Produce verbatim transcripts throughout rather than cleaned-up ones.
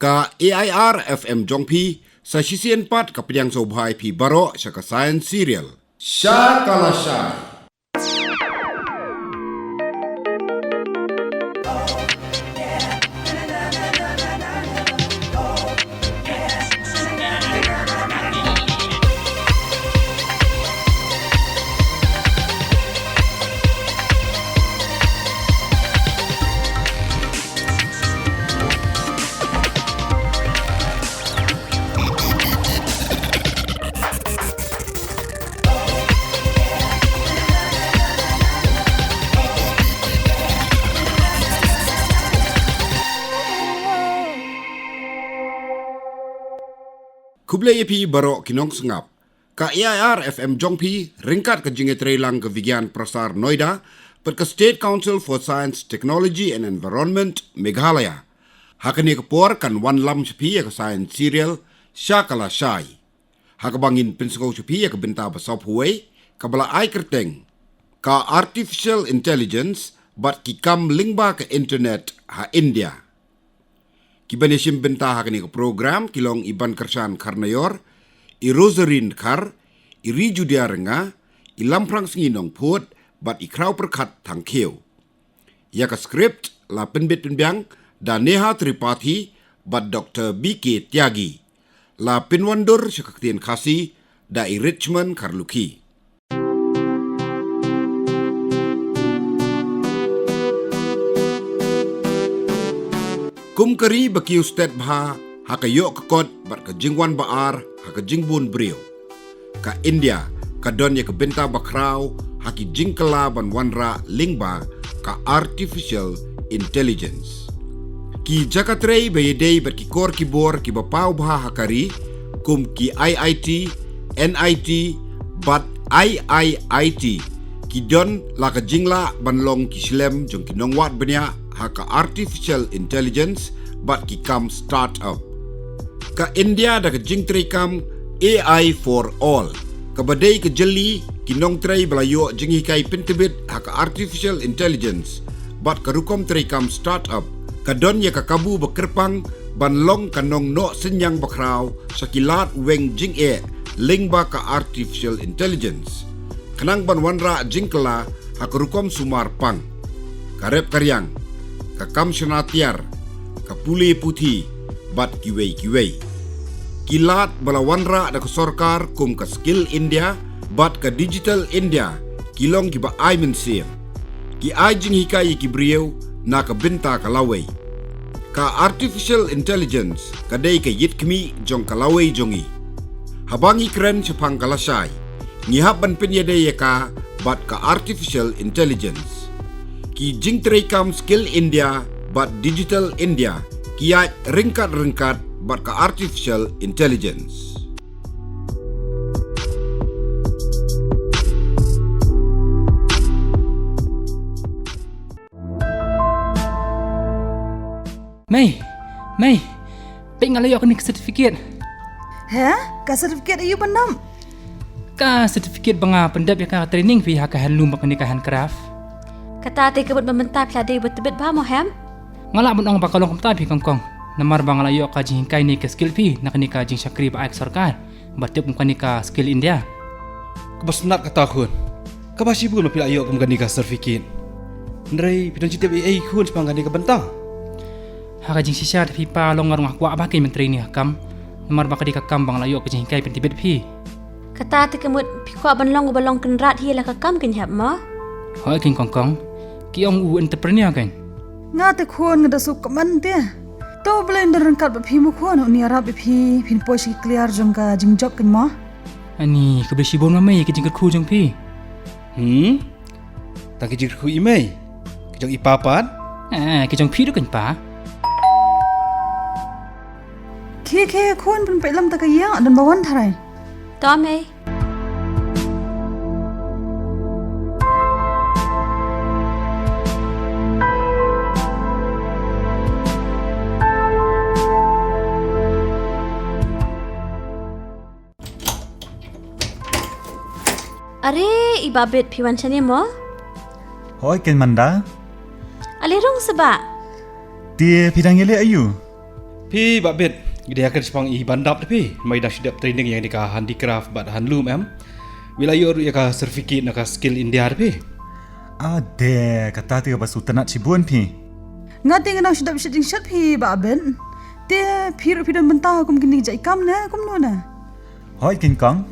Ka A I R F M jong phi, sa shisien pat ka pdiang sngewbha ïa phi baroh sha ka Science Serial. Sha ka lashai. Khublei ïa phi baroh ki nongsngap. Ka A I R F M jong phi, ryngkat ka jingïatreilang ka Vigyan Prasar Noida, bad ka State Council for Science, Technology and Environment, Meghalaya. Ha kane ka por kan wanlam sha phi ïa ka Science Serial, sha ka lashai. Ha kaba ngin pynsngew sha phi ïa ka bynta ba sawphew wei, kaba la ai kyrteng, ka Artificial Intelligence, bad ki kam lyngba ka internet ha India. Ki ban ïashim bynta ha kane ka program ki long i Bankyrshan Kharnaior, i Rosarine Khar, i Rijudia Rnga, i Lamphrang Sngi Nongphut, bad i Khraw Pyrkhat Thangkhiew. Ïa ka script la pynbit pynbiang da Neha Tripathi bad Doctor B K Tyagi. La pynwandur sha ka ktien Khasi da i Richmond Kharlukhi. Kum ka ri ba kiew stet bha ha ka ïoh ka kot bad ka jingwan ba ar ha ka jingbun briew, ka India ka don ïa ka bynta ba khraw ha ki jingkylla ban wanrah lyngba ka Artificial Intelligence. Ki jaka trei ba ïadei bad ki kor ki bor kiba paw bha ha ka ri, kum ki I I T, N I T, bad I I I T, ki don la ka jinglah ban long ki shlem jong ki nongwad bniah ha ka Artificial Intelligence bad ki kam start-up. Ka India da ka jingtreikam A I for All, kaba dei ka jylli ki nongtrei ba la ïoh jinghikai pyntbit ha ka Artificial Intelligence bad ka rukom treikam start-up, ka don ïa ka kabu ba kyrpang ban long ka nongnoh synñiang ba khraw sha ki lad weng jingeh lyngba ka Artificial Intelligence, khnang ban wanrah jingkylla ha ka rukom sumar pang, ka rep ka riang, ka kam shna tiar, ka pule puthi, bad kiwei kiwei. Ki lad ba la wanrah da ka sorkar kum ka Skill India bad ka Digital India ki long kiba ai mynsiem. Ki ai jinghikai ïa ki briew na ka bynta ka lawei. Ka Artificial Intelligence ka dei ka ïit khmih jong ka lawei jong ngi. Haba ngi kren shaphang ka lashai, ngi hap ban pynïadei ïa ka bad ka Artificial Intelligence. Ki jingtreikam Skill India bad Digital India ki ïaid ryngkat ryngkat bad ka Artificial Intelligence. Mei, Mei, peit nga la ïoh kane ka certificate. He? Ka certificate aïu ba nam? Ka certificate ba nga pyndep ïa ka training phi ha ka handloom bad kane ka handcraft. Kata te ka mut ba mynta phi la dei ba tbit bha mo hem? Nga lah ban ong ba ka long kumta phi Kongkong. Namar ba nga la ïoh ka jinghikai ne ka skill phi na kane ka jingshakri ba ai ka sorkar. Ba tip kum kane ka Skill India. Kaba sngewtynnat kata khun. Kaba shibun ba phi la ïoh kum kane ka certificate. Hynrei phi don jingtip ei ei khun shaphang kane ka bynta? Ha ka jingshisha te phi pa long nga ruh nga kwah ba kein ban trei ïa kane ka kam. Namar ba ka dei ka kam ba nga la ïoh ka jinghikai pyntbit phi. Kata te ka mut phi kwah ban long uba long kynrad hi la ka kam kein hep mo? Hooid kein Kongkong. Ki ong u entrepreneur kein. Nga te khun nga da suk ka man te. To Blei un don ryngkat bad phi mo khun, un ïarap ïa phi, phin poi sha ki kliar jong ka jingjop kein mo. Ani, khublei shibun ma mei, ki jingkyrkhu jong phi. Hmm? Tang ki jingkyrkhu i mei? Ki jong i pa pat? Eh, ki jong phi ruh kein pa. Khie khie khun, pynpeit lam ta ka ïa, don ba wan tharai. To mei. Are, i Babit phi wan shane mo? Hooid kein Manda. Ale rung seh ba. Te phi dang ïaleh aïu? Phi Bah Bit, dei ka shipang i ban dap da phi, ma i dang shu dep training ïa kane ka handicraft bad handloom em. Wi la ïoh ruh ïa ka certificate na ka Skill India da phi. Ade, kata te kaba sngewtynnat shibun phi. Nga te nga dang shu dep shet jingshet phi Bah Bit. Te phi ruh phi don bynta kum kine ki jait kam ne kumno ne? Hooid King Kong.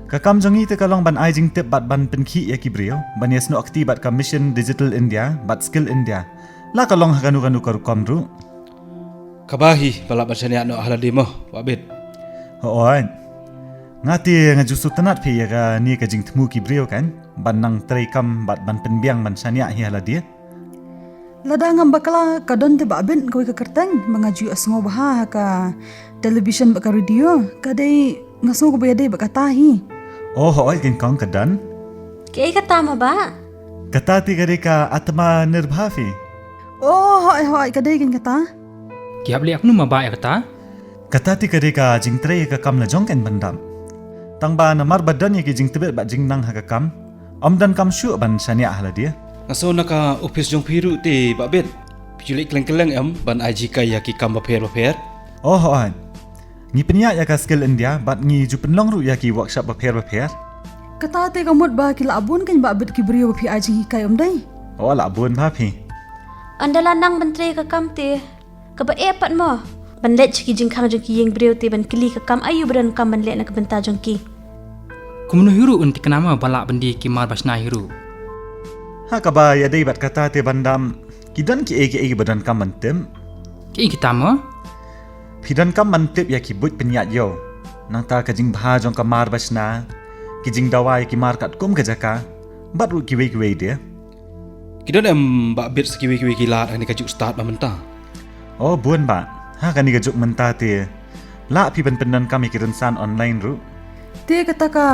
Ka kam jong ngi te ka long ban ai jingtip bad ban pynkhih ïa ki briew ban ïasnoh kti bad ka Mission Digital India bad Skill India. La ka long ha kano kano ka rukom ruh. Kaba hi ba lah ban shaniah noh ha lade mo Bah Bit. Hooid. Nga te nga ju sngewtynnat phi ïa kane ka jingthmu ki briew kan ban nang trei kam bad ban pynbiang ban shaniah hi ha lade. Lada ngam bakla ka don te Bah Bit kawei ka kyrteng ba nga ju ïohsngew bha ha ka television bad ka radio, ka dei, nga sngew kaba ïadei bad kata hi. Oh hooid King Kong ka don. Kaei kata mo Bah? Kata te ka dei ka Atmanirbhar phi. Oh hooid hooid ka dei keiñ kata. Ki hap leh kumno mo Bah ïa kata? Kata te ka dei ka jingtrei ïa ka kam la jong keiñ ban dap. Tang ba namar ba don ïa ki jingtbit bad jingnang ha ka kam, ym donkam shuh ban shaniah ha lade. Nga sngew na ka ophis jong phi ruh te Bah Bit, phi ju leit kylleng kylleng em ban ai jinghikai ïa ki kam bapher bapher? Oh hooid. Ngi pynïaid ïa ka Skill India bad ngi ju pynlong ruh ïa ki workshop bapher bapher. Kata te ka mut ba ki lah bun keiñ Bah Bit ki briew ba phi ai jinghikai, ym dei? Oh lah bun bha phi. Ynda la nang ban trei ka kam te kaba eh pat mo ban leit sha ki jingkhang jong ki ïing briew te ban kylli ka kam aïu ba donkam ban leh na ka bynta jong ki. Kumno hi ruh yn thikna mo ba lah ban die ki mar bashna hi ruh? Ha kaba ïadei bad kata te ban dap, ki don kiei kiei ba donkam ban tip. Kiei kita mo? Phi donkam ban tip ïa ki buit pynïaid ïew, nangta ka jingbha jong ka mar bashna, ki jingdawa ïa ki mar katkum ka jaka, bad ruh kiwei kiwei de. Ki don em Bah Bit sa kiwei kiwei ki lad ha kane ka juk stad ba mynta? Oh bun Bah. Ha kane ka juk mynta te lah phi ban pyndonkam ïa ki rynsan online ruh. Te kata ka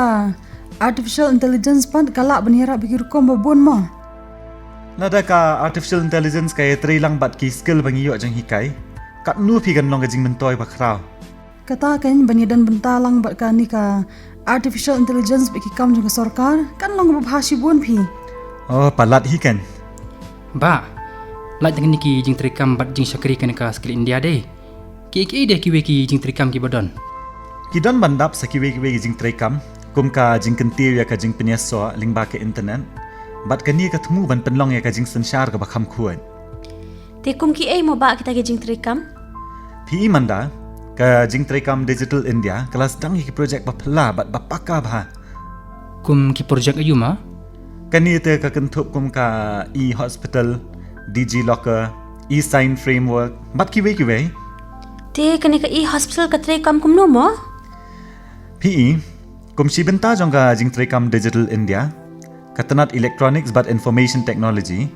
artificial intelligence pat ka lah ban ïarap ïa ki rukom ba bun mo? Lada ka artificial intelligence ka ïatrei lang bad ki skill ba ngi ïoh jinghikai, katno phi kan long ka jingmyntoi ba khraw. Kata keiñ ban ïadon bynta lang bad kane ka artificial intelligence bad ki kam jong ka sorkar kan long kaba bha shibun phi. Oh palat hi keiñ. Bah, lait na kine ki jingtrei kam bad jingshakri kane ka Skill India dei, kiei kiei de kiwei ki jingtrei kam kiba don? Ki don ban dap sa kiwei kiwei ki jingtrei kam, kum ka jingkyntiew ïa ka jingpynïasoh lyngba ka internet bad kane ka thmu ban pynlong ïa ka jingsynshar kaba kham khuid. Te kum kiei mo Bah kita ki jingtrei kam? Phi i mynta, ka jingtrei kam Digital India ka la sdang ïa ki project ba phylla bad ba paka bha. Kum ki project aïu mo? Kane te ka kynthup kum ka e-hospital, DigiLocker, e-sign framework bad kiwei kiwei. Te kane ka e-hospital ka trei kam kumno mo? Phi i, kum shi bynta jong ka jingtrei kam Digital India, ka tnat Electronics bad Information Technology,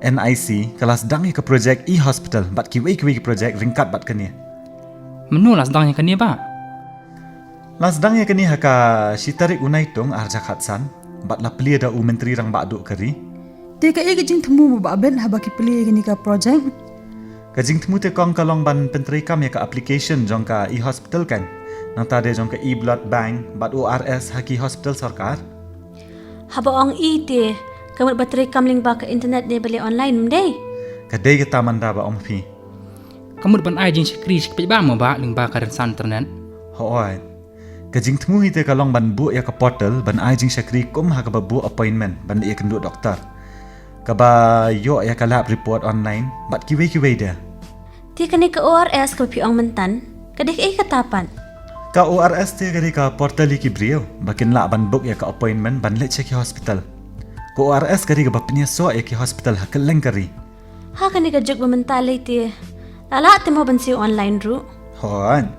NIC, ka la sdang ïa ka project e-hospital bad kiwei kiwei ki project ryngkat bad kane. Mynno la sdang ïa kane Bah? La sdang ïa kane ha ka shi tarik u Naitung ar hajar khatsan bad la plie da u Myntri Rangbah Duh ka ri. Te kaei ka jingthmu mo Bah Bit haba ki plie ïa kane ka project? Ka jingthmu te kong ka long ban pyntrei kam ïa ka application jong ka e-hospital keiñ, nangta de jong ka e-blood bank bad ORS ha ki hospital sorkar. Haba ong i te ka mut ba trei kam lyngba ka internet ne balei online, ym dei? Ka dei kata mynta ba ong phi. Ka mut ban ai jingshakri shi kpeit ba mo Bah lyngba ka rynsan internet? Hooid. Ka jingthmu hi te ka long ban buh ïa ka portal ban ai jingshakri kum ha kaba buh appointment ban leit ïakynduh doktor, kaba ïoh ïa ka lab report online bad kiwei kiwei de. Te kane ka ORS kaba phi ong mynta, ka dei kaei kata pat? Ka ORS te ka dei ka portal ïa ki briew ba kin lah ban book ïa ka appointment ban leit sha ki hospital. Ka ORS ka dei kaba pynïasoh ïa ki hospital ha kylleng ka ri. Ha kane ka juk ba mynta lei te la lah te mo ban siew online ruh? Hooid.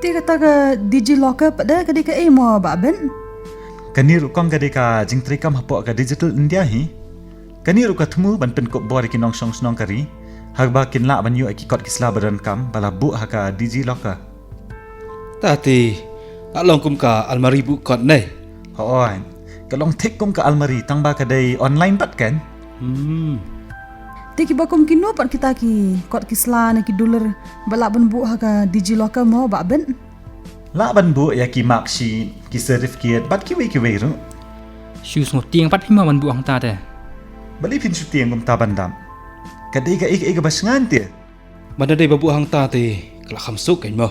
Te kata ka DigiLocker pat de ka dei kaei mo Bah Bit? Kane ruh kong ka dei ka jingtrei kam hapoh ka Digital India hi. Kane ruh ka thmu ban pynkup bor ïa ki nongshong shnong ka ri haba kin lah ban ïoh ïa ki kot ki sla ba donkam ba la buh ha ka DigiLocker. Ta te, ka long kum ka almari buh kot ne? Hooid. Ka long thik kum ka almari tang ba ka dei online pat keiñ. Hmm. Te kiba kum kino pat kita ki kot ki sla ne ki dulir ba lah ban buh ha ka DigiLocker mo Bah Bit? Lah ban buh ïa ki mark sheet, ki certificate bad kiwei kiwei ruh. Shu sngewtieng pat phi mo ban buh hangta te? Balei phin shu tieng kumta ban dap? Ka dei kaei kaei kaba shngaiñ te. Ban da dei ba buh hangta te ka la kham suk kein mo.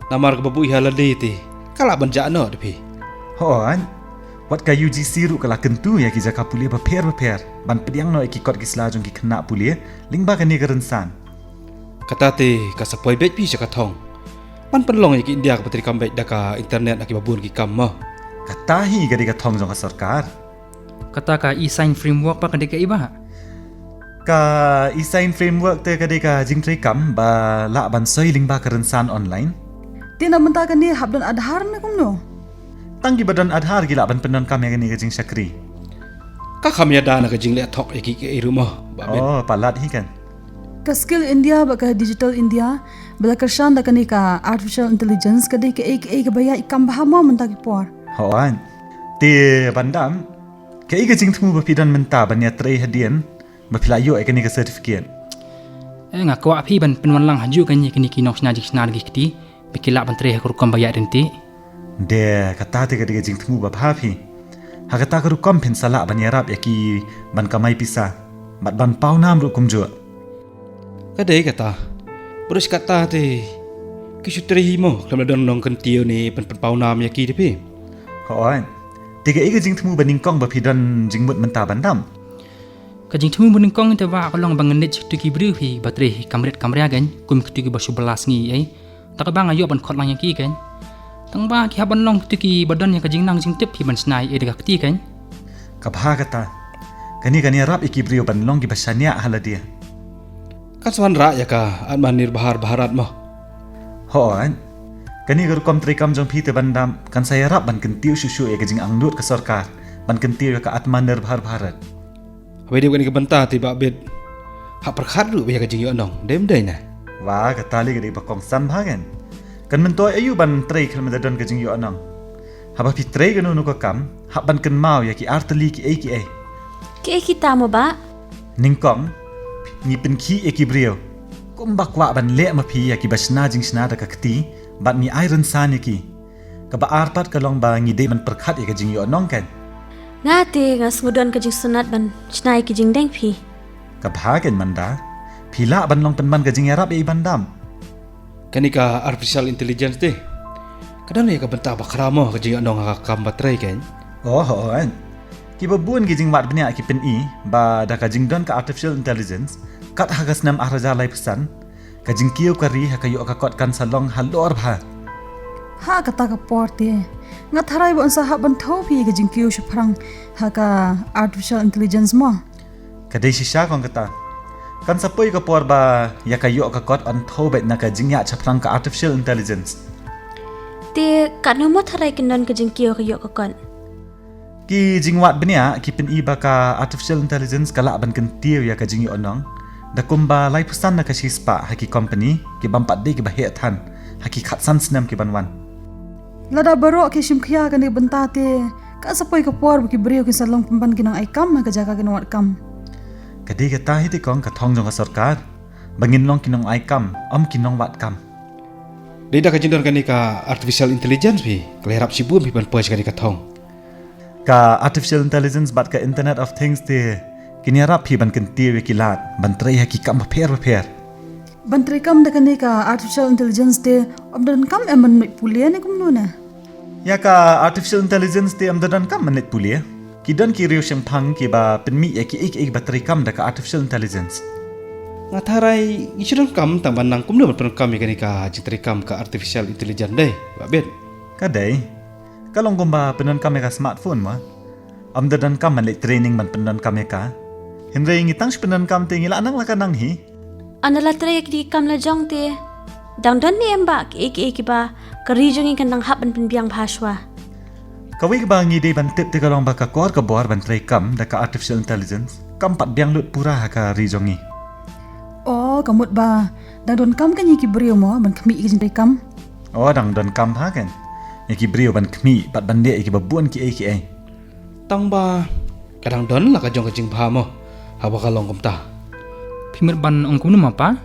Namar kaba buh ïa lade te ka lah ban jah noh da phi. Hooid. Wat ka U G C ruh ka la kyntu ïa ki jaka pule bapher bapher ban pdiang noh ïa ki kot ki sla jong ki khynnah pule lyngba kane ka rynsan. Kata te ka sa poi beit phi sha ka thong ban pynlong ïa ki India kaba trei kam beit da ka internet ha kiba bun ki kam mo. Kata hi ka dei ka thong jong ka sorkar. Kata ka e-sign framework ba ka dei kaei ba? Ka e-sign framework te ka dei ka jingtrei kam ba lah ban soi lyngba ka rynsan online. Te na mynta kane hap don Aadhaar ne kumno? Tang kiba don Aadhaar ki lah ban pyndonkam ïa kane ka jingshakri. Ka kham ïada na ka jingleh thok ïa ki, ki ruh mo, Bah Ben. Oh, palat hi kan. Ka Skill India bad ka Digital India ba la kyrshan da kane ka artificial intelligence ka dei kaei kaei kaba ïaid kam bha mo mynta ki por. Hooid. Te Bah Dam, kaei ka jingthmu ba phi don mynta ban ïatrei hadien ba phi la ïoh ïa kane ka certificate? Eh, nga kwah phi ban pynwan lang hajuh kane, kine ki nongshna jingshna da ki kti ba ki lah ban trei ha ka rukom ba ïaid ryntih. De, kata te ka dei ka jingthmu ba bha phi. Ha kata ka rukom phin sa lah ban ïarap ïa ki ban kamai pisa bad ban paw nam ruh kumjuh. Ka dei kata. Bad kata te ki shu trei hi mo khlem da don nongkyntiew ne pyn, pynpaw nam ïa ki te phi. Hooid. Te kaei ka jingthmu ba nyngkong ba phi don jingmut mynta Bah Dam? Ka jingthmu ba nyngkong te ba ka long ba ngan leit sha kito ki briew phi ba trei kam rit kam ria kein, kum kito kiba shu bylla sngi ei. Te kaba nga ïoh ban khot lang ïa ki kein. Tang ba ki hap ban long kito kiba don ïa ka jingnang jingtip phi ban shna ei da ka kti kein. Ka bha kata. Kane kan ïarap ïa ki briew ban long kiba shaniah ha lade. Kan sa wanrah ïa ka Atmanirbhar Bharat mo. Hooid. Kane ka rukom trei kam jong phi te Bah Dam kan sa ïarap ban kyntiew shuh shuh ïa ka jingangnud ka sorkar ban kyntiew ïa ka Atmanirbhar Bharat. Haba ïadei bad kane ka bynta te Bah Ben, hap pyrkhat ruh ïa ka jingïohnong, dei ym dei ne? Wa, kata lei ka dei ba kongsan bha kein. Kan myntoi aïu ban trei khlem da don ka jingïohnong? Haba phi trei kano kano ka kam, hap ban kynmaw ïa ki artylli kiei kiei. Kiei kita mo Bah? Nyngkong, ngi pynkhih ïa ki briew. Kumba kwah ban leh ma phi ïa kiba shna jingshna da ka kti bad ngi ai rynsan ïa ki. Kaba ar pat ka long ba ngi dei ban pyrkhat ïa ka jingïohnong kein. Nga te nga sngewdon ka jingsngewtynnat ban shna ïa ki jingdeng phi. Ka bha kein mynta. Phi lah ban long pynban ka jingïarap ïa i Bah Dam. Kane ka artificial intelligence te ka don ïa ka bynta ba khraw mo ha ka jingïohnong ha ka kam ba trei kein. Oh, hooid. Kiba bun ki jingwad bniah ki pyni ba da ka jingdon ka artificial intelligence kat ha ka snem ar hajar laiphew san, ka jingkiew ka ri ha ka ïoh ka kot kan sa long halor bha. Ha kata ka por te nga tharai ba yn sa hap ban thew phi ïa ka jingkiew shaphrang ha ka artificial intelligence mo. Ka dei shisha kong kata. Kan sa poi ka por ba ïa ka ïoh ka kot yn thew beit na ka jingïaid shaphrang ka artificial intelligence. Te katno mo tharai kin don ka jingkiew ka ïoh ka kot? Ki jingwad bniah ki pyni ba ka artificial intelligence ka lah ban kyntiew ïa ka jingïohnong da kumba laiphew san na ka shispah ha ki company ki bym pat dei kiba heh than ha ki khatsan snem ki ban wan. Lada baroh ki shim khia kane ka bynta te ka sa poi ka por ba ki briew kin sa long pynban ki nongai kam ha ka jaka ki nongwad kam. Ka dei kata hi te kong ka thong jong ka sorkar ba ngin long ki nongai kam, ym ki nongwad kam. Dei da ka jingdon kane ka artificial intelligence phi ka la ïarap shibun phi ban poi sha kane ka thong. Ka artificial intelligence bad ka Internet of Things te kin ïarap phi ban kyntiew ïa ki lad ban trei ha ki kam bapher bapher. Ban trei kam da kane ka artificial intelligence te ym da donkam em ban leit pule ne kumno ne? Ïa ka artificial intelligence te ym da donkam ban leit pule. Ki don ki riewshemphang kiba pynmih ïa kiei kiei ba trei kam da ka artificial intelligence. Nga tharai ngi shu donkam tang ban nang kumno ban pyndonkam ïa kane ka jingtrei kam ka artificial intelligence dei, Bah Ben? Ka dei. Ka long kumba pyndonkam ïa ka smartphone mo. Ym da donkam ban leit training ban pyndonkam ïa ka. Hynrei ngi tang shu pyndonkam te ngi la nang la ka nang hi. Ynda la trei ïa ki kam la jong te dang don ne em Bah kiei kiei kiba ka ri jong ngi kan dang hap ban pynbiang bha shuwa? Kawei kaba ngi dei ban tip te ka long ba ka kor ka bor ban trei kam da ka artificial intelligence kam pat biang lut pura ha ka ri jong ngi. Oh, ka mut ba dang donkam kein ïa ki briew mo ban khmih ïa ki jingtrei kam? Oh, dang donkam bha kein ïa ki briew ban khmih bad ban leh ïa kiba bun kiei kiei. Tang ba ka dang don la ka jong ka jingbha mo haba ka long kumta. Phi mut ban ong kumno mo Pa?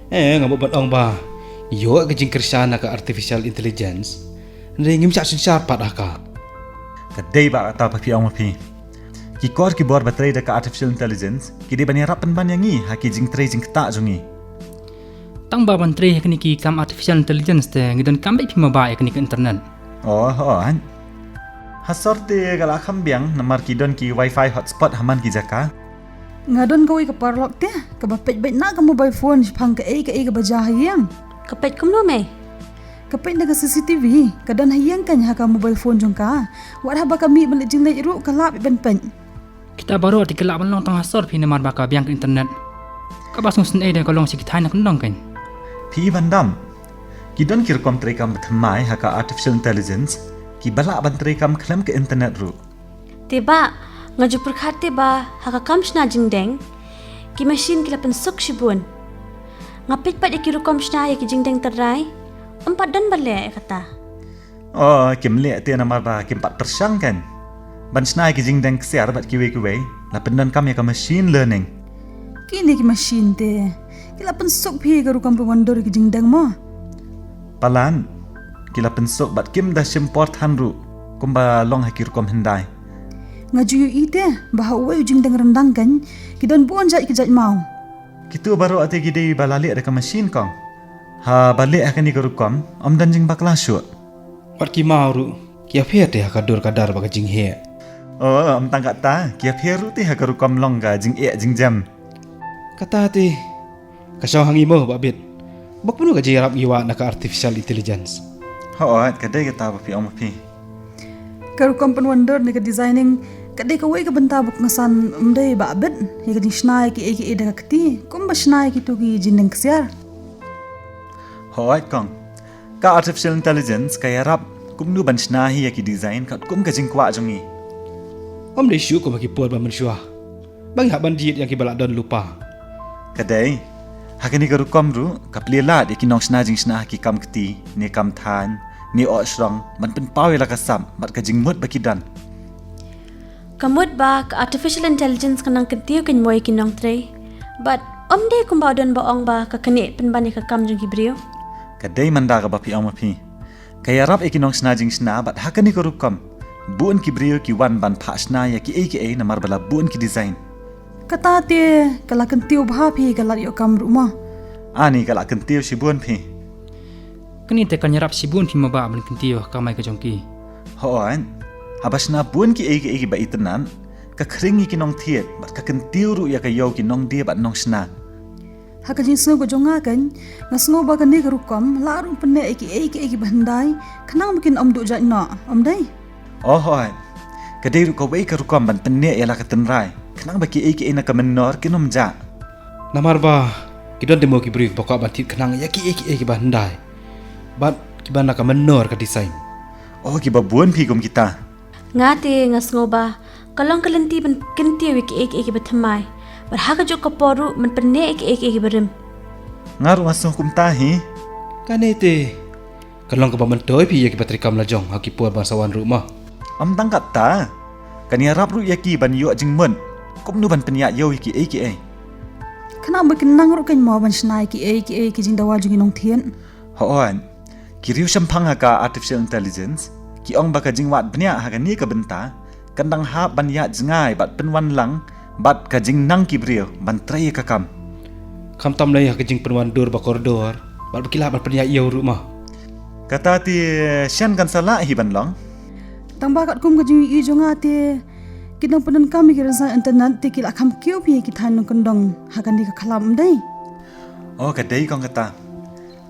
Eh, nga mut ban ong ba ïoh ka jingkyrshan na ka artificial intelligence, hynrei ngim shah synshar pat ha ka. Ka dei ba kata ba phi ong ma phi. Ki kor ki bor ba trei da ka artificial intelligence ki dei ban ïarap pynban ïa ngi ha ki jingtrei jingktah jong ngi. Tang ba ban trei ha kine ki kam artificial intelligence te ngi donkam beit phi maba ïa kine ki internet. Oh, hooid. Ha sor te ka la kham biang namar ki don ki wifi hotspot ha man ki jaka. Nga don kawei ka paralok te, kaba peit beit na ka mobile phone shaphang kaei kaei kaba jia ha ïing. Ka peit kumno mei? Ka peit na ka C C T V, ka don ha ïing kan ha ka mobile phone jong ka. Wat haba ka mih ban leit jingleit ruh ka lah beit ban peit. Kita baroh te ki lah ban long tang ha sor phi namar ba ka biang ka internet. Kaba sngewsynei de ka long sha ki thaiñ na kyndong kan. Phi i ban dam. Ki don ki rukom treikam ba thymmai ha ka artificial intelligence, kiba lah ban treikam khlem ka internet ruh. Te bah, nga ju pyrkhat te ba ha ka kam shna jingdeng, ki machine ki la pynsuk shibun. Nga peit pat ïa ki rukom shna ïa ki jingdeng tyrrai, ym pat don ba leh ïa kata. Oh, kim leh te namar ba kim pat pyrshang kan. Ban shna ïa ki jingdeng ksiar bad kiwei kiwei, la pyndonkam ïa ka machine learning. Kine ki machine te, ki la pynsuk phi ka rukom pynwandur ïa ki jingdeng mo? Palat, ki la pynsuk bad kim da shim por than ruh, kumba long ha ki rukom hyndai. Nga ju ïohi te, ba ha uwei u jingdeng ryndang kan, ki don bun jait ki jait maw. Kitu baroh te ki dei ba la leh da ka machine kong. Haba leh ha kane ka rukom, ym don jingbakla shuh. Wat ki maw ruh, ki ïapher te ha ka dur ka dar bad ka jingheh. Oh, ym tang kata, ki ïapher ruh te ha ka rukom long ka jingeh jingjem. Kata te, ka shong ha ngi mo Bah Bit. Ba kumno ka jingïarap ngi wad na ka artificial intelligence? Hooid, ka dei kata ba phi ong ma phi. Ka rukom pynwandur ne ka designing, ka dei kawei ka bynta ba kongsan ym dei Bah Bit, ïa ka jingshna ïa kiei kiei da ka kti, kumba shna ïa kitu ki jingdeng ksiar. Hooid kong. Ka artificial intelligence ka ïarap kumno ban shna hi ïa ki design katkum ka jingkwah jong ngi. Ym dei shuh kum ha ki por ba mynshuwa ba ngi hap ban jied ïa kiba la don lypa. Ka dei, ha kane ka rukom ruh, ka plie lad ïa ki nongshna jingshna ha ki kam kti, ne kam thaiñ, ne oh shrong, ban pynpaw ïa la ka sap bad ka jingmut ba ki don. Ka mut ba ka artificial intelligence ka nang kyntiew kein mo ïa ki nongtrei. Bad ym dei kumba u don ba ong ba ka knieh pynban ïa ka kam jong ki briew. Ka dei mynta kaba phi ong ma phi. Ka ïarap ïa ki nongshna jingshna bad ha kane ka rukom, bun ki briew ki wan ban phah shna ïa kiei kiei namar ba la bun ki design. Kata te ka la kyntiew bha phi ka lad ïoh kam ruh mo? Ani ka la kyntiew shibun phi. Kane te kan ïarap shibun phi maba ban kyntiew ha ka kamai ka jong ki. Hooid, haba shna bun kiei kiei kiba itynnad, ka khring ïa ki nongthied bad ka kyntiew ruh ïa ka ïew ki nongdie bad nongshna. Ha ka jingsngew ka jong nga kan, nga sngew ba kane ka rukom lah ruh pynneh ïa kiei kiei kiba hyndai, khnang ba kin ym duh jait noh, ym dei? Oh hooid, ka dei ruh kawei ka rukom ban pynneh ïa la ka tynrai, khnang ba kiei kiei na ka mynnor kin ym jah. Namar ba ki don te mo ki briew ba kwah ban thied khnang ïa kiei kiei kiba hyndai bad kiba na ka mynnor ka design. Oh, kiba bun phi kum kita. Nga te nga sngew ba ka long ka lynti ban kyntiew ïa kiei kiei kiba thymmai bad ha kajuh ka por ruh ban pynneh ïa kiei kiei kiba rim. Nga ruh nga sngew kumta hi. Kane te ka long kaba myntoi phi ïa kiba treikam la jong ha ki por ba sa wan ruh mo. Ym tang katta, kan ïarap ruh ïa ki ban ïoh jingmut kumno ban pynïaid ïew ïa kiei kiei. Khnang ba kin nang ruh kein mo ban shna ïa kiei kiei ki jingdawa jong ki nongthied. Hooid, ki riewshemphang ha ka artificial intelligence ki ong ba ka jingwad bniah ha kane ka bynta kan dang hap ban ïaid jngai bad pynwan lang bad ka jingnang ki briew ban trei ïa ka kam. Khamtam lei ha ka jingpynwandur ba kordor bad ba ki lah ban pynïaid ïew ruh mo. Kata te shen kan sa lah hi ban long. Tang ba katkum ka jingïohi jong nga te ki nongpyndonkam ïa ki rynsan internet te ki la kham kiew phi ïa ki thaiñ nongkyndong ha kane ka khlam, ym dei? Oh, ka dei kong kata.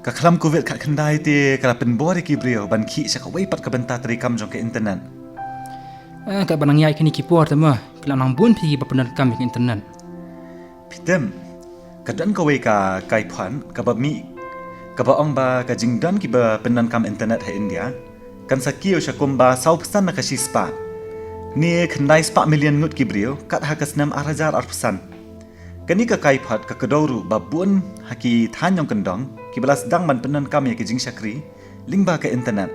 Ka khlam covid khatkhyndai te ka la pynbor ïa ki briew ban khih sha kawei pat ka bynta treikam jong ka internet. Eh, katba nang ïaid kine ki por te mo, ki la nang bun phi kiba pyndonkam ïa ka internet. Phi tip, ka don kawei ka kaiphod kaba mih kaba ong ba ka jingdon kiba pyndonkam internet ha India kan sa kiew sha kumba saw percent na ka shispah, ne khyndai spah million ngut ki briew kat ha ka snem ar hajar arphew san. Kane ka kaiphod ka kdew ruh ba bun ha ki thaiñ nongkyndong kiba la sdang ban pyndonkam ïa ka jingshakri lyngba ka internet.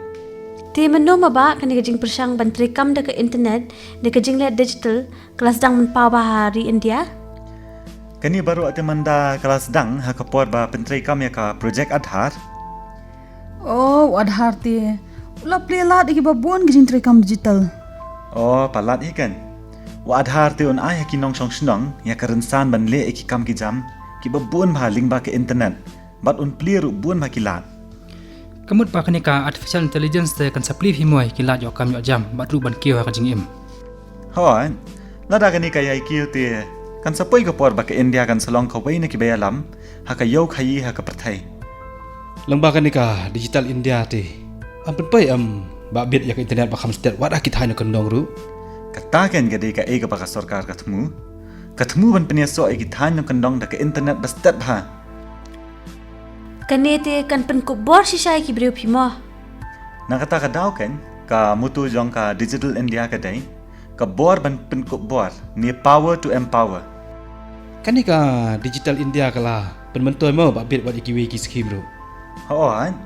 Te mynno maba kane ka jingpyrshang ban treikam da ka internet ne ka jingleh digital ka la sdang ban paw bha ha ri India? Kane baroh te mynta ka la sdang ha ka por ba pyntreikam ïa ka Project Aadhaar. Oh, u Aadhaar te u la plie lad ïa kiba bun ki jingtreikam digital. Oh, palat hi kan. U Aadhaar te un ai ha ki nongshong shnong ïa ka rynsan ban leh ïa ki kam ki jam kiba bun bha lyngba ka internet. bad un plie ruh bun bha ki lad. Ka mut ba kane ka artificial intelligence te kan sa plie phi mo ïa ki lad ïoh kam ïoh jam bad ruh ban kiew ha ka jingim. Hooid, lada kane ka ïai kiew te kan sa poi ka por ba ka India kan sa long kawei na kiba ïalam ha ka ïew khaïi ha ka pyrthei. Lyngba kane ka Digital India te, yn pynpoi em Bah Bit ïa ka internet ba kham stet wat ha ki thaiñ nongkyndong ruh? Kata keiñ ka dei kaei kaba ka sorkar ka thmu. Ka thmu ban pynïasoh ïa ki thaiñ nongkyndong da ka internet ba stet bha. Kane te kan pynkup bor shisha ïa ki briew phi mo. Na kata ka daw keiñ, ka motto jong ka Digital India ka dei ka bor ban pynkup bor, ne power to empower. Kane ka Digital India ka la pynmyntoi mo Bah Bit wat ïa kiwei ki skhim ruh? Hooid,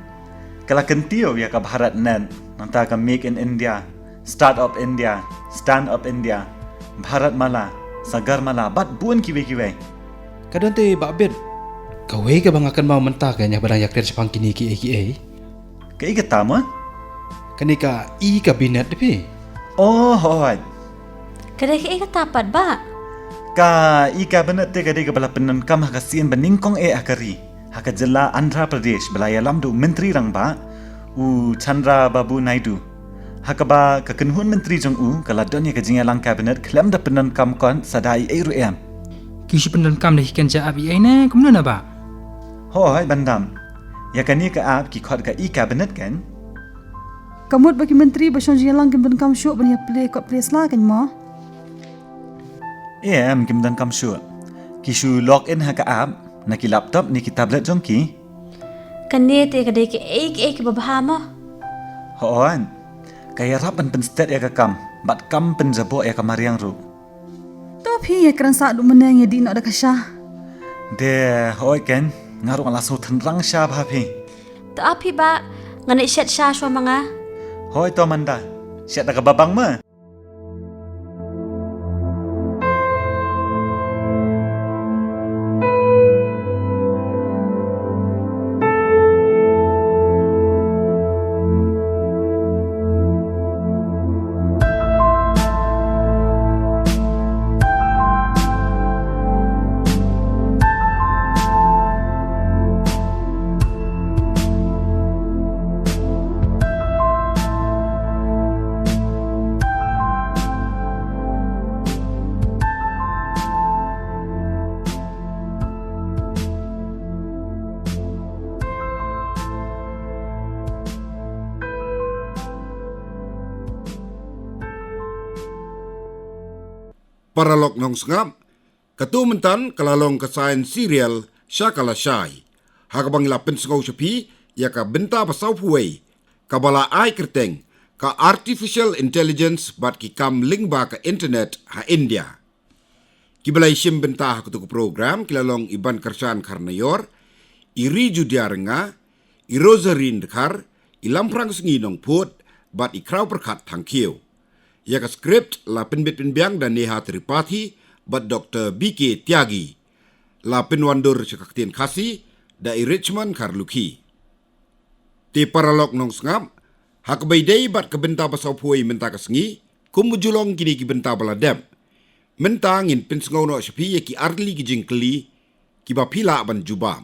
ka la kyntiew ïa ka BharatNet, nangta ka Make in India, Start Up India, Stand Up India, Bharatmala, Sagarmala bad bun kiwei kiwei. Ka don te Bah Bit kawei kaba nga kynmaw mynta ka ïa ba dang ïakren shaphang kine kiei kiei. Kaei kata mo? Kane ka e-cabinet te phi? Oh, hooid. Ka dei kaei kata pat Bah? Ka e-cabinet te ka dei kaba la pyndonkam ha ka sien ba nyngkong eh ha ka ri, ha ka jylla Andhra Pradesh, ba la ïalam da u Myntri Rangbah, u Chandrababu Naidu. Ha kaba ka kynhun myntri jong u ka la don ïa ka jingïalang cabinet khlem da pyndonkam kot sa da ei ei ruh em. Ki shu pyndonkam da ki kynja app ei ei ne kumno na Bah? Hooid, ban dam. Ïa kane ka app ki khot ka e-cabinet keiñ. Ka mut ba ki myntri ba shong jingïalang kim donkam shuh ban ïa plie kot plie sla keiñ mo? Em, kim donkam shuh. Ki shu log in ha ka app na ki laptop ne ki tablet jong ki. Kane te ka dei kaei kaei kaba bha mo? Hooid, ka ïarap ban pynstet ïa ka kam bad kam pynjaboh ïa ka mariang ruh. To phi ïa kren sah duh mynne, ïa dih noh da ka sha. Te hooid keiñ, nga ruh nga la sngewthuh rang sha bha phi. To ap phi Bah, ngan ïa shet sha shuwa ma nga. Hooid to mynta, shet da kaba bang mo. Paralok nongsngap, kato mynta ka la long ka science serial sha ka lashai, ha kaba ngi la pynsngew sha phi ïa ka bynta ba sawphew wei kaba la ai kyrteng ka Artificial Intelligence bad ki kam lyngba ka internet ha India. Kiba la ïashim bynta ha kato ka program ki la long i Bankyrshan Kharnaior, i Riju Diarenga, i Rosarine Dkhar, i Lamphrang Sngi Nongphut bad i Khraw Pyrkhat Thangkhiew. Ïa ka script la pynbit pynbiang da Neha Tripathi bad Doktor B K Tyagi. La pynwandur sha ka ktien Khasi da i Richmond Kharlukhi. Te paralok nongsngap, ha kaba ïadei bad ka bynta ba sawphew wei mynta ka sngi, kum ba ju long kine ki bynta ba la dep, mynta ngin pynsngew noh sha phi ïa ki artylli ki jingkylli kiba phi lah ban jubab.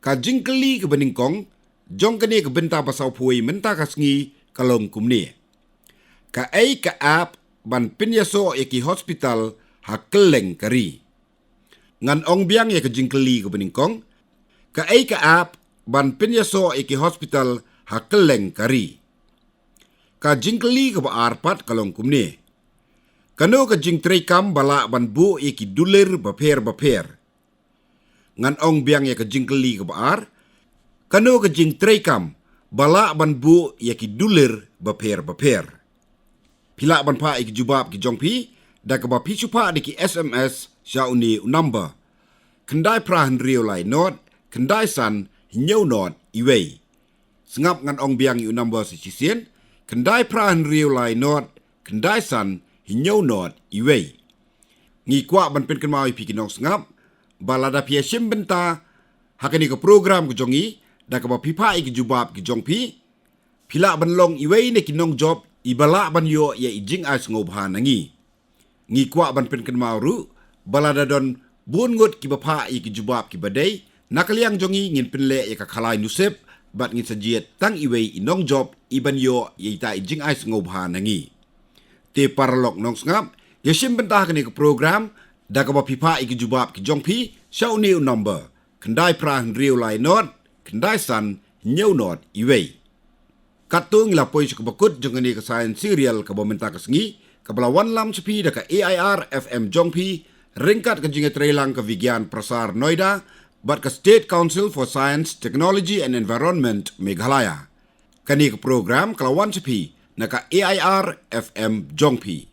Ka jingkylli kaba nyngkong jong kane ka bynta ba sawphew wei mynta ka sngi ka long kumne: Kaei ka app ban pynïasoh ïa ki hospital ha kylleng ka ri? Ngan ong biang ïa ka jingkylli kaba nyngkong: Kaei ka app ban pynïasoh ïa ki hospital ha kylleng ka ri? Ka jingkylli kaba ar pat ka long kumne: Kano ka jingtreikam ba lah ban buh ïa ki dulir bapher bapher? Ngan ong biang ïa ka jingkylli kaba ar: Kano ka jingtreikam ba lah ban buh ïa ki dulir bapher bapher? Phi lah ban phah ïa ki jubab ki jong phi da kaba phi shu phah da ki S M S sha une u number: khyndai phra hynriew lai nod khyndai san hynñiew nod iwei. Sngap, ngan ong biang ïa u number sa shisien: khyndai phra hynriew lai nod khyndai san hynñiew nod iwei. Ngi kwah ban pynkynmaw ïa phi ki nongsngap ba lada phi ïashim bynta ha kane ka program ka jong ngi da kaba phi phah ïa ki jubab ki jong phi, phi lah ban long iwei na ki nongjop iba lah ban ïoh ïa i jingai sngewbha na ngi. Ngi kwah ban pynkynmaw ruh ba lada don bun ngut kiba phah ïa ki jubab kiba dei, Na ka liang jong ngi ngin pynleh ïa ka khalai nusip, bad ngin sa jied tang iwei i nongjop i ban ïoh ïa ita i jingai sngewbha na ngi. Te paralok nongsngap, ïa shim bynta kane ka program da kaba phi phah ïa ki jubab ki jong phi sha une u number: khyndai phra hynriew lai nod khyndai san hynñiew nod iwei. Katto ngi la poi sha kaba kut jong kane ka Science Serial kaba mynta ka sngi, kaba la wanlam sha phi da ka A I R F M jong phi, ryngkat ka jingïatreilang ka Vigyan Prasar Noida bad ka State Council for Science, Technology and Environment Meghalaya. Kane ka program ka la wan sha phi na ka A I R F M jong phi.